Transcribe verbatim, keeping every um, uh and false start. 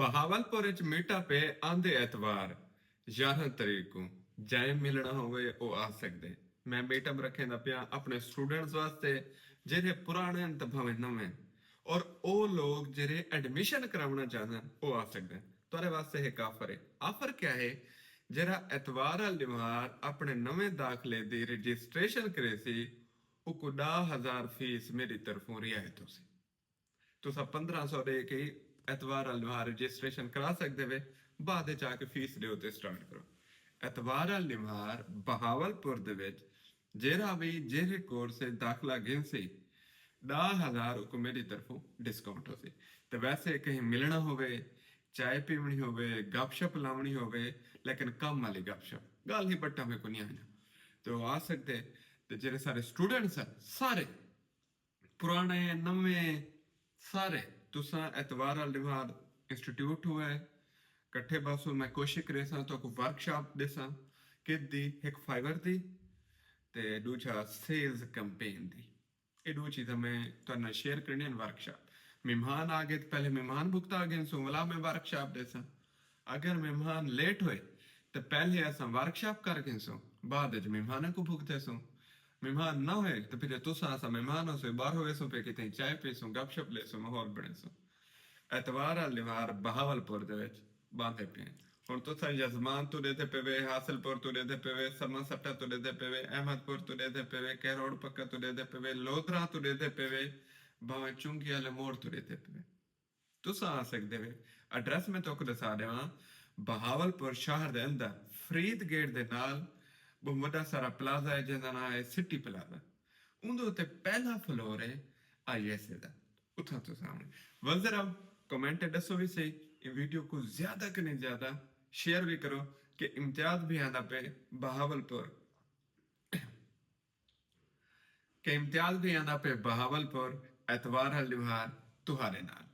بہاول پور اچ میٹ اپ ہے آندے ایتوار یارہاں تریخ کوں۔ جئیں ملݨا ہووے او آ سڳدے۔ میں میٹ اپ رکھیندا پیاں اپݨے سٹوڈنٹس واسطے، جیرھے پراݨے ہن تے بھاویں نویں ہن، اور او لوگ جیرھے ایڈمیشن کراوݨا چاہندن او آ سڳدن۔ تہاݙے واسطے ہک آفر ہے۔ آفر کیا ہے؟ جیرھا ایتوار آلے ݙینہوار اپݨے نویں داخلے دی رجسٹریشن کریسی، اوکوں ݙاہ ہزار فیس میݙی طرفوں رعایت ہوسی۔ تساں پندرہ سو ݙے کے ایتوار آلے ݙینہوار رجسٹریشن کرا سڳدے وے، بعد وچ آ کے فیس ݙیو تے سٹارٹ کرو۔ ایتوار آلے ݙینہوار بہاول پور دے وچ جیرھا وی جیرھے کورس وچ داخلہ گھنسی، ݙاہ ہزار اوکوں میݙی طرفوں ڈسکاؤنٹ ہوسی۔ تے ویسے کہیں ملݨا ہووے، چائے پیوݨی ہووے، گپ شپ لاوݨی ہووے، لیکن کم والی گپ شپ، ڳالھ ہی بٹا میں کونی آنا، تے او آ سڳدے۔ تے جیرھے سارے سٹوڈنٹس ہن، سارے پراݨے نویں سارے، تساں ایتوار آلے ݙینہوار انسٹیٹیوٹ ہوئے کٹھے ٻہسوں۔ میں کوشش کریساں تہاکوں ورکشاپ ݙیساں، کت دی؟ ہک فائیور دی تے ݙوجھا سیلز کمپین دی۔ اے ݙو چیزاں میں تہاݙے نال شیئر کرݨیاں ہن۔ ورکشاپ، مہمان آ ڳئے تے پہلے مہمان بھگتا گھنسوں، ولا میں ورکشاپ ݙیساں۔ اگر مہمان لیٹ ہوئے تے پہلے اساں ورکشاپ کر گھنسوں، بعد وچ مہماناں کوں بھگتیسوں۔ مہمان نہ ہوئے تے پھر تساں اساں مہمان ہوسوں، ٻاہروں ویسوں پئے کتھیں چائے پیسوں، گپ شپ لیسوں، ماحول بݨیسوں۔ ایتوار آلے ݙینہوار بہاول پور دے وچ ٻاندھے پئے ہن۔ ہݨ تساں یزمان توں ݙیہدے پئے وے، حاصل پور توں ݙیہدے پئے وے، سرمہ سٹا توں ݙیہدے پئے وے، احمد پور توں ݙیہدے پئے وے، کہروڑ پکا توں ݙیہدے پئے وے، لودھراں توں ݙیہدے پئے وے، بھاویں چنگی آلے موڑ توں ݙیہدے پئے وے۔ تساں آ سڳدے وے۔ ایڈریس میں تہاکوں ݙسا ݙیواں، بہاول پور شہر دے اندر فرید گیٹ دے نال ٻہوں وݙا سارا پلازہ ہے جیندا ناں ہے سٹی پلازہ۔ اوندے اتے پہلا فلور ہے آئی ایس اے دا۔ اتھاں تساں آوݨے۔ ول ذرا کمنٹ ݙسو وی صحیح، ایں ویڈیو کوں زیادہ کنیں زیادہ شیئر وی کرو کہ امتیاز بھی آندا پئے بہاول پور، کہ امتیاز بھی آندا پئے بہاول پور ایتوار آلے ݙینہوار تہاݙے نال۔